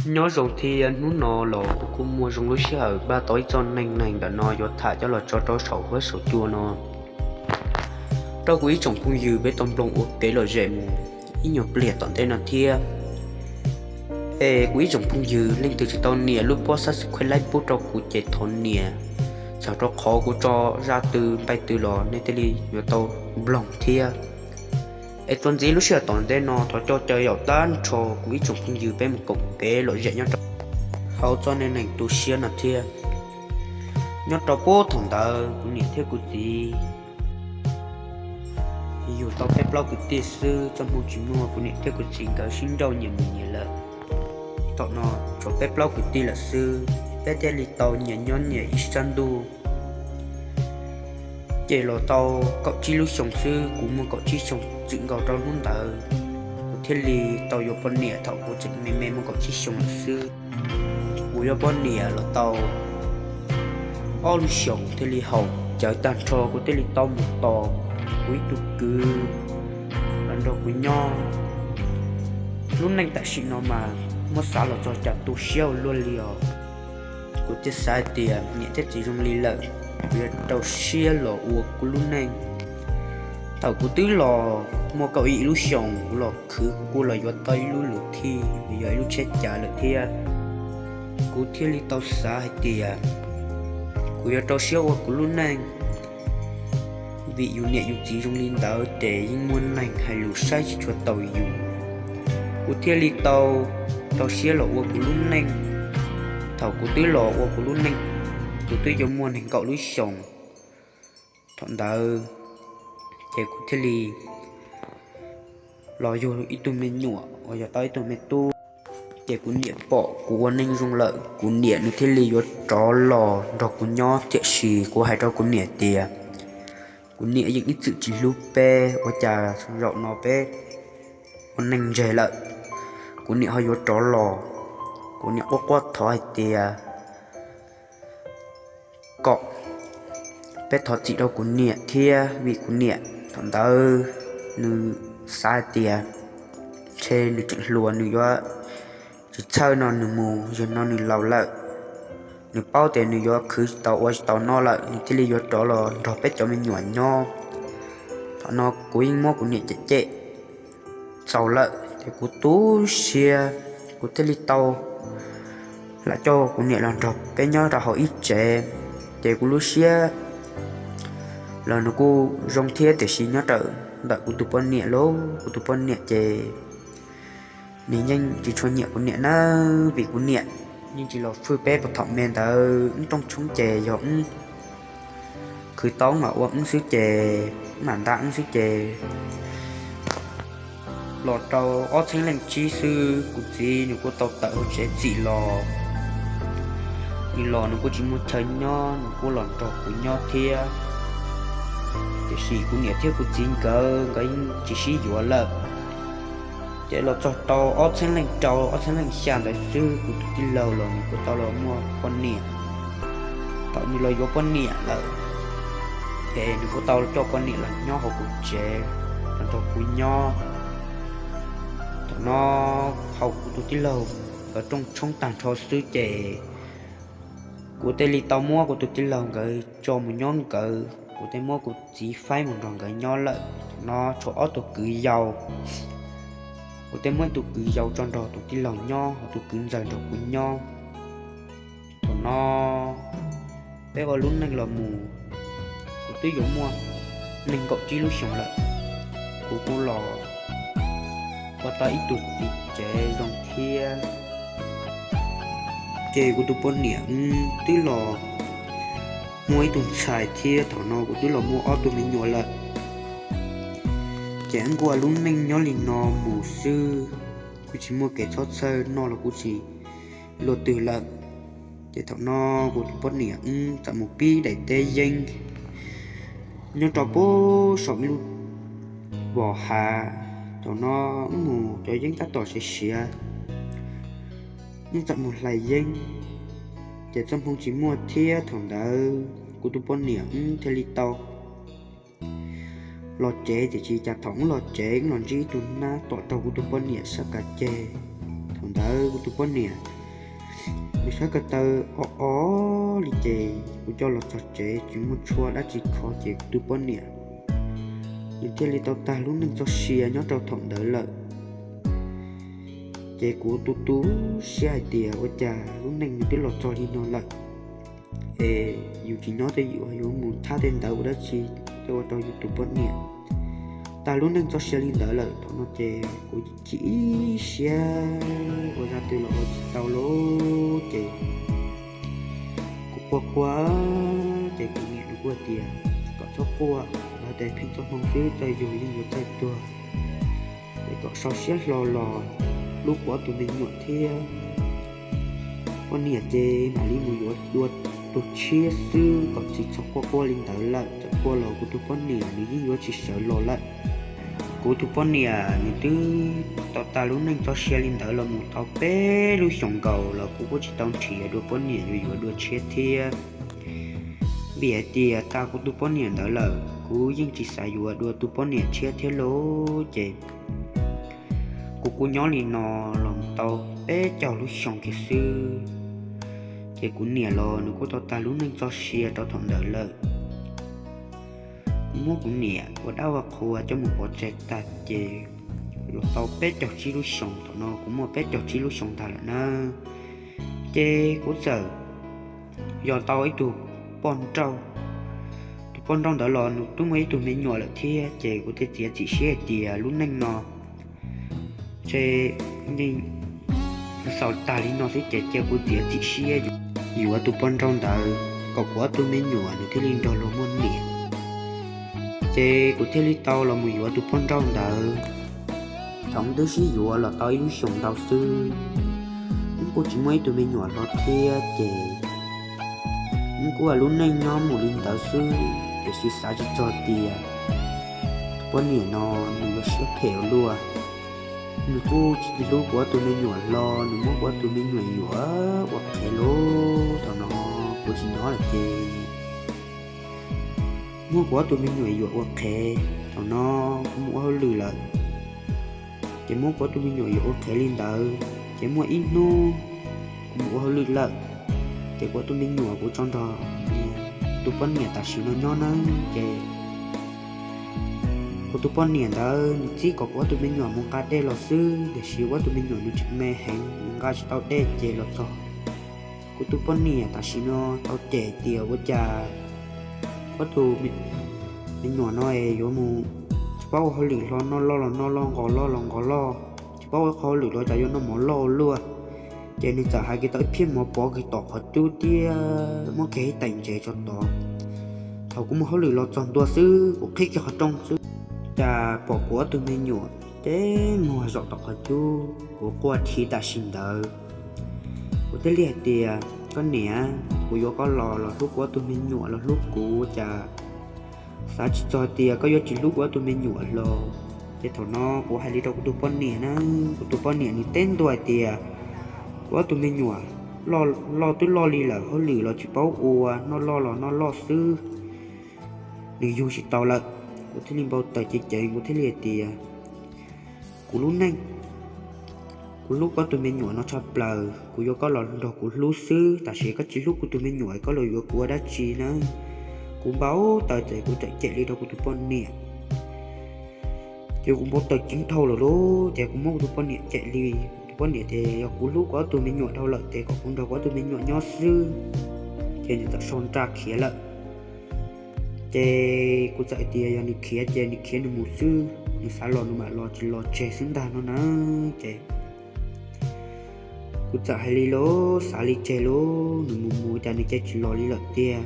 Nyob zoo thiab, hnub no los kuv kuj muaj zoo lub sij hawm npaj tau ib txoj neej neeg ntawm no yuav tham coj los tso rau saum huab saum cua no rau kuv ib tsoom phooj ywg peb tau mloog ua kev lom zem mus ib nyuag pliag tom ntej no thiab. Es kuv ib tsoom phooj ywg leej twg tsis tau nias lub pob subscribe pub rau kuv ces thov nias, txhawm rau qhov kuv tso zaj twg nqaij twg los nej thiaj li yuav tau mloog thiab. Es txuas ntxiv lub sij hawm tom ntej no thov coj caw yaum tag nrho kuv ib tsoom phooj ywg peb mus koom kev lom zem nyob rau hauv txoj neej neeg tu siab no thiab. Nyob rau puag thaum ntawd kuv niam thiab kuv txiv yug tau peb plaub kwv tij xwb, txoj hmoo tsis muaj kuv niam thiab kuv txiv nkawd sib nrauj nyias mus nyias lawm. Thaum no tshuav peb plaub kwv tij lawm xwb, peb thiaj li tau nyias nyob nyias ib sab ntuj. Ces los tau kaum tsib lub xyoo xwb, kuv muaj kaum tsib xyoo txwm nkaus rau hnub ntawd, kuv thiaj li tau yuav poj niam thaum kuv tseem me me muaj kaum tsib xyoo lawm xwb. Kuv yuav poj niam los tau ob lub xyoos kuv thiaj li haum cawv tag nrho, kuv thiaj li tau mus tos kuv ib tug kwv los nrog kuv nyob. Lub neej tam sim no mas muab xav los txog cas tu siab ua luaj li os. Kuv thiaj xav hais tias niam thiab txiv zoo li lawm, kuv yuav rau siab los ua kuv lub neej. Thaum kuv twb los muaj kaum ib lub xyoos, kuv los khwv kuv kuj los yuav tau ib lub luv thij, yog ib lub tsheb cav lawm thiab. Kuv thiaj li tau xav hais tias kuv yuav rau siab ua kuv lub neej, vim yus niam yus txiv zoo li ntawd ces yeej muaj neeg hais lus saib tsis tshua taus yus. Kuv thiaj li tau rau siab los ua kuv lub neej. Thaum kuv twb los ua kuv lub neej, kuv twb yuav muaj nees nkaum lub xyoos. Thaum ntawd ces kuv thiaj li los yug ib tug me nyuam uas yog tau ib tug me tub. Ces kuv niam pom kuv ua neej zoo lawm, kuv niam nws thiaj li yuav rov los nrog kuv nyob, tiam sis kuv hais rau kuv niam tias kuv niam yeej ib txwm tsis hlub peb, ua cas zaum no peb ua neej ntseg lawm, kuv niam ho yuav rov los. Kuv niam quaj quaj thov hais tias kom peb thov txim rau kuv niam thiab, vim kuv niam thaum ntawd nws xav hais tias ntshe nws tseem hluas, nws yuav tsis txhawj no nws mus, yog no nws laus lawm, nws paub tias nws yuav khwv tsis tau ua tsis tau noj lawm, nws thiaj li yuav rov los nrog peb cov me nyuam nyob. Thaum no kuv yeej muab kuv niam cem cem txaus lawm ces kuv tu siab, kuv thiaj li tau lam coj kuv niam los nrog peb nyob rau hauv ib tsev. Ces kuv lub siab los nws kuj zoo thiab, tiam sis nyob raws ntawm kuv tus poj niam lauj, kuv tus poj niam ces nws yeej tsis tshua nyiam kuv niam nawb, vim kuv niam yeej tsis los fwj peb puag thaum me ntawd. Wb rooj tshoob ces yog wb khwv tau wb mam ua wb xwb ces, wb mam nta wb xwb ces los rau ob txhiab leej tsib xwb kuv txiv nws kuj tau tawm hauv tsev txim los. Nws los nws kuj tsis muaj chaw nyob, nws kuj los nrog kuv nyob thiab. Tiam sis kuv niam thiab kuv txiv nkawd, nkawd yeej tsis sib yuav lawm. Ces los txog rau ob txhiab leej rau ob txhiab leej xya ntawd xwb kuv tus tij laug los nws kuj tau los muaj poj niam. Thaum nws los yuav poj niam lawm ces nws kuj tau coj poj niam los nyob hauv kuv tsev los nrog kuv nyob. Thaum no hauv kuv tus tij laug nkawd rooj tshoob tag nrho xwb ces kuv thiaj li tau muab kuv tus tij laug nkawd tso mus nyob nkawd, kuv thiaj muab kuv txiv faib mus nrog nkawd nyob lawm. Thaum no tshuav ob tug kwv yau, kuv thiaj muab ib tug kwv yau tso nrog tus tij laug nyob, ho tus kwv ntxawg nrog kuv nyob. Thaum no peb ua lub neej los mus, kuv twb yuav muaj nees nkaum tsib lub xyoos lawm, kuv kuj los ua tau ib tug txiv tsev zoo thiab. Ces kuv tus poj niam wb twb los muaj ib tug ntxhais thiab, thaum no kuv twb los muaj ob tug me nyuam lawm. Ces wb kuj ua lub neej nyob li no mus xwb, kuj tsis muaj kev txhob txhawj, noj los kuj tsis luaj twg lawm. Ces thaum no kuv tus poj niam wb txawm mus pib daim teb yeeb nyob rau puag saum ib lub vos hav. Thaum no wb mus cov yeeb tab tom siav siav, wb txawm mus hlais yeeb, ces txoj hmoo tsis muaj thiab. Thaum ntawd kuv tus poj niam wb thiaj li tau los tsev, tiam sis cas thaum wb los tsev wb los ntsib ib tug nab tom rau kuv tus poj niam sab kav ceg. Thaum ntawd kuv tus poj niam nws sab ko taw o o li ces kuv coj los txog tsev tsis muaj tshuaj dab tsi kho ces kuv tus poj niam nws thiaj li tau tag lub neej txoj sia nyob rau thaum ntawd lawm. Ces kuv tu tu siab hais tias ua cas lub neej nws twb los txog li no lawm es yus tsis nyob tej yus yuav mus thab tej ntawd ua dab tsi, thiaj ua rau yus tus poj niam tag lub neej txoj sia li ntawd lawm. Thaum no ces kuv chim ib siab ua zaj twg los ua tsis tau lawm ces kuv quaj quaj, ces kuv niam nws kuj tias kom txhob quaj, hais tias pheej txoj hmoo xwb txawj yug yeej yuav txawj tuag, es kom sau siab hlo los hlub kuv ob tug me nyuam thiab. Poj niam ces mam li mus yuav dua tus tshiab xwb kom tsis txhob quaj quaj li ntawd lawm, txawm quaj los kuv tus poj niam nws yeej yuav tsis sawv los lawm. Kuv tus poj niam nws twb tau tag lub neej txoj sia li ntawd los mus tau peb lub xyoos nkaus los kuv kuj tsis tau nrhiav dua poj niam yuav yuav dua tshiab thiab. Vim hais tias tag kuv tus poj niam ntawd lawm kuv yeej tsis xav yuav dua tus poj niam tshiab thiab lauj. Ces kuv kuj nyob li no los tau peb caug lub xyoo kiag xwb, ces kuv niam los nws kuj tau tag lub neej txoj sia rau thaum ntawd lawm. Kuv muab kuv niam ua dab ua qhua coj mus pov tseg tag ces los tau peb caug tsib lub xyoos, thaum no kuv muaj peb caug tsib lub xyoos ntag lawm na. Ces kuv txawm yog tau ib tug poj nrauj. Tus poj nrauj ntawd los nws twb muaj ib tug me nyuam lawm thiab, ces kuv thiaj txiav txim siab hais tias lub neej no ces yeej xaus tag li no xwb ces cia kuv txiav txim siab yuav tus poj nrauj ntawd kom kuv ob tug me nyuam nws thiaj li nrog luag muaj niam. Ces kuv thiaj li tau los mus yuav tus poj nrauj ntawd. Thaum wb twb sib yuav los tau ib lub xyoos ntau xwb, wb kuj tsis muaj ib tug me nyuam hlo thiab ces wb kuj ua lub neej nyob mus li ntawd xwb, tiam sis xav tsis txog tias tus poj niam no nws ua siab phem ua luaj. Nws kuj tsis hlub kuv ob tug me nyuam hlo, nws muab kuv ob tug me nyuam yuam ua qhev lauj. Thaum no kuv tsis nyob lawm ces muab kuv ob tug me nyuam yuam ua qhev. Thaum no kuv mus ua hauj lwm lawm, ces muab kuv ob tug me nyuam yuam ua qhev li ntawd. Ces muaj ib hnub kuv mus ua hauj lwm lawm, ces kuv ob tug me nyuam kuv tso nrog tus poj niam tam sim no nyob na. Ces kuv tus poj niam ntawd nws txib kom kuv ob tug me nyuam mus nqa dej los xwb, tiam sis kuv ob tug me nyuam nws tseem me heev, nws nqa tsis tau dej ces los txog kuv tus poj niam tam sim no tau cem tias ua cas ob tug me nyuam no es yuav mus tsis paub ua hauj lwm hlo, noj loj los noj loj, nqos loj los nqos loj, tsis paub ua qhov hauj lwm los cas yuav noj mov loj ua luaj. Ces nws txawm hais kiag tau ib phiab mov pov kiag tom qhov cub thiab muab kiag ib tais ntsev tso tod. Thaum kuv mus hauj lwm los txog ntua xwb kuv qhib kiag qhov rooj xwb, cas pom kuv ob tug me nyuam ces muag zaum tom qhov cub, kuv quaj rhiv tam sim ntawd. Kuv thiaj li hais tias koj niam, kuv yuav koj los los hlub kuv ob tug me nyuam los hlub kuv, cas xav tsis txog tias koj yuav tsis hlub kuv ob tug me nyuam los. Ces thaum no kuv hais li rau kuv tus poj niam na, kuv tus poj niam nws teb ntua hais tias kuv ob tug me nyuam loj twb loj li lawm, hauj lwm los tsis paub ua, noj loj los noj loj xwb, nws yug tsis tau lawm. Kuv thiaj li npau taws ceev ceev, kuv thiaj li hais tias kuv lub neej, kuv hlub koj tus me nyuam no tshaj plaws, kuv yuav koj los nrog kuv hlub xwb, tab sis koj tsis hlub kuv tus me nyuam koj los yuav kuv ua dab tsi na? Kuv npau taws ces kuv txawm cem li rau kuv tus poj niam. Ces kuv npau taws ceev dhau lawm lauj, ces kuv muab kuv tus poj niam cem li. Tus poj niam tias yog kuv hlub kuv ob tug me nyuam dhau lawm ces kom kuv nrog kuv ob tug me nyuam nyob xwb, ces nws txawm sau nra khiav lawm. Ces kuv txawm tias yog nws khiav ces nws khiav nws mus xwb, nws xav los nws mam los, tsis los tseg xwb ntag no na. Ces kuv txawm hais li lauj, xav li tseg lauj, nws mus mus cas nws cia tsis los li lawm tiag.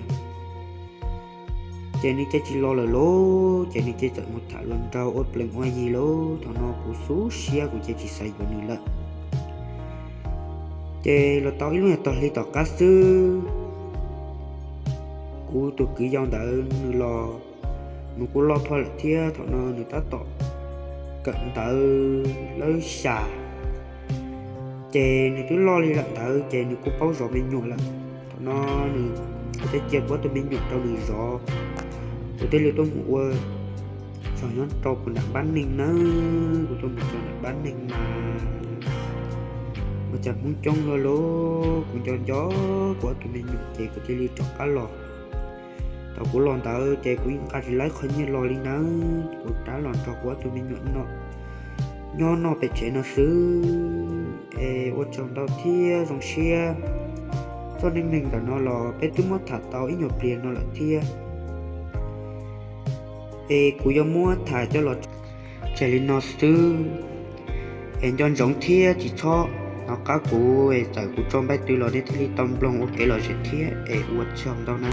Ces nws cia tsis los lawm lauj, ces nws cia txawm mus tham luag nraug ua plees ua yi lauj. Thaum no kuv xub siab kuv cia tsis xav yuav nws lawm. Ces los tau ib lub nyuag tog hli tom qab xwb, kuv tus kwv yau ntawd nws los, nws kuj loj thoj lawm thiab, thaum no nws tab tom kawm ntawv lawb xya. Ces nws twb loj li lawm ntawd ces nws kuj paub zov me nyuam lawm. Thaum no nws kuj thiaj cia kuv ob tug me nyuam rau nws zov. Kuv thiaj li tuaj mus ua zog nyob rau puag nram npab neeg nawb, kuv tuaj mus zov nram npab neeg mas Cas Hmoob coob luaj li, kuv nco nco kuv ob tug me nyuam ces kuv thiaj li rov qab los. Thaum kuv los ntawd ces kuv yeej nqa tsis tau qhov nyiaj los li nawb, kuv rov los nrog kuv ob tug me nyuam nyob noj pem tsev no xwb. Es ua tsaug ntau thiab zoo siab, txoj neej neeg ntawm no los peb twb muab tham tau ib nyuag pliag no lawm thiab. Es kuv yuav muab tham coj los tseg li no xwb. Es nco ntsoov thiab tsis txhob hnov qab kuv, es txawm kuv tso npaij twg los nej thiaj li tau mloog ua kev lom zem thiab. Es ua tsaug ntau na.